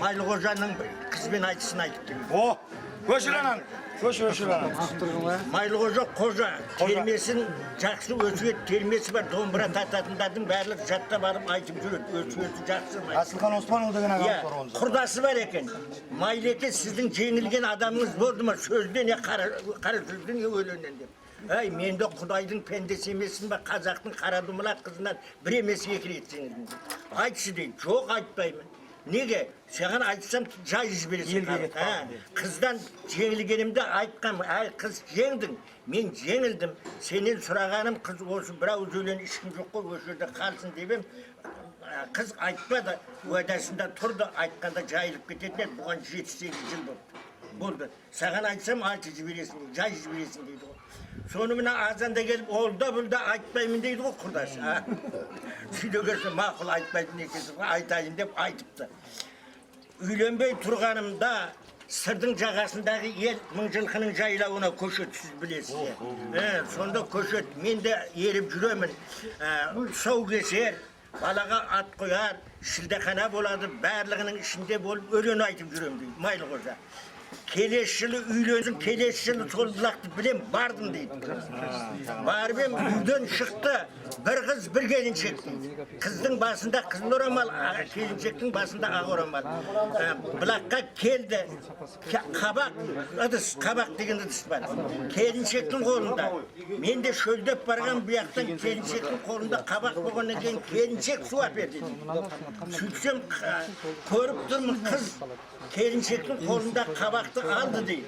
Майлықожаның қызбен айтысын айтып берейін. О, өшір ананы. Өшір, өшір ананы. Майлықожа қожа, термесін жақсы өсиет термесі бар, домбыра тартатындардың барлығы жаттап алып айтып жүреді, өсиеті жақсы. Асылхан Оспанұлы деген Иә, ағамыз бар оның. Құрдасы бар екен. Майлеке, сіздің жеңілген адамыңыз болды ма, сөзден не қара, қара сөзден не өлеңнен деп. Әй, мен де құдайдың пендесі емеспін ба, қазақтың қара домалақ қызынан бір емес, екі рет жеңілдім деп. Айтшы дейді, жоқ, айтпаймын. Неге? Саған айтсам, жай жібересің. Елге кетіп Ә, қалдым дейді. Қыздан жеңілгенімді айтқам, әй қыз, жеңдің, мен жеңілдім. Сенен сұрағаным, қыз, осы бір ауыз өлең ешкім жоқ қой, осы жерде қалсын деп ем. Қыз айтпады, уәдасында тұрды, айтқанда жайылып кететін еді, бұған 7-8 жыл болды. Болды. Саған айтсам, айтып жібересің, жай жібересің дейді ғой. Соны мына азанда келіп, ол да бұл да айтпаймын дейді ғой құрдас. Сөйтген соң, мақұл, айтпайтын екенсің ғой, айтайын деп айтыпты. Үйленбей тұрғанымда Сырдың жағасындағы ел Мыңжылқының жайлауына көшеді, сіз білесіз. Сонда көшеді, мен де еріп жүремін. Тұсау кесер, балаға ат қояр, шілдехана болады, барлығының ішінде болып өлең айтып жүремін дейді Майлықожа. Келесі жылы үйленсін, келесі жылы сол бұлақты білем, бардым дейді. Барып ем, үйден шықты бір қыз, бір келіншек дейді. Қыздың басында қызыл орамал, келіншектің басында ақ орамал. Бұлаққа келді. Қабақ, ыдыс, қабақ деген ыдыс бар. Келіншектің қолында. Мен де шөлдеп барған, бұяқтан келіншектің қолында қабақ болғаннан кейін келіншек су әперді дейді. Сөйтсем, көріп тұрмын, қыз келіншектің қолында қабақты алды дейді.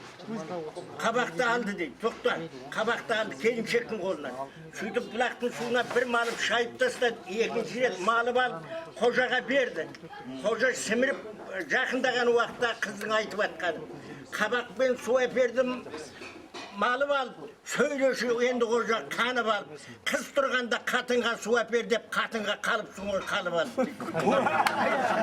Қабақты алды дейді. Тоқта, қабақты алды келіншектің қолынан. Сөйтіп бұлақтың суына бір малып шайып тастады, екінші рет малып алып қожаға берді. Қожа сіміріп жақындаған уақытта қыздың айтып атқаны: қабақпен су әпердім, малып алып, сөйлеші енді қожа қанып алып, қыз тұрғанда қатынға су әпер деп, қатынға қалыпсың ғой, қалып алып дейді.